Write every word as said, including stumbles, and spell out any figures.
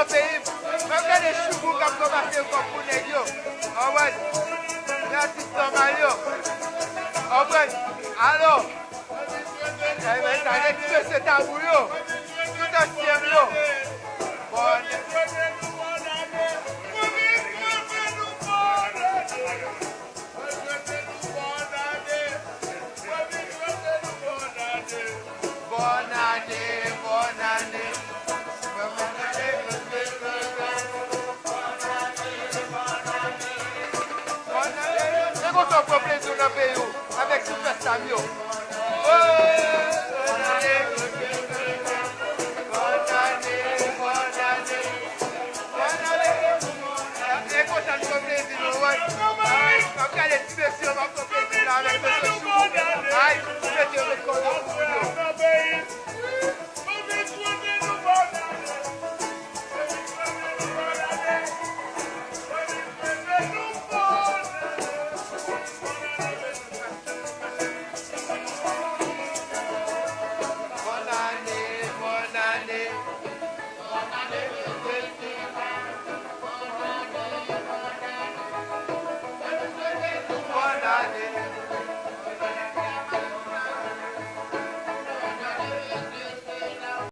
Peyi m, mwen gade Choubou k ap ranmase kòb pou nèg yo. Anmwey, men atis nòmal yo. Anmwey, alò. Ebyen, sa gen ti mesye Tabou yo. Tout ansyen yo. Bòn. Mwen swete nou bòn ane. Mwen vin swete nou bòn ane. Bòn ane, bòn ane. Mwen, mwen, mwen, mwen, mwen, mwen, bòn ane, bòn ane. Bòn ane. Se konsa w pran plezi w nan peyi w avèk ti fèt sa m yo. Oh, bòn ane, bòn ane, bòn ane. E konsa n pran plezi nou, wi. Ay, m ap gade ti mesye yo, m ap pran plezi la avèk mesye Choubou. Ay, ti mesye yo met kò yo.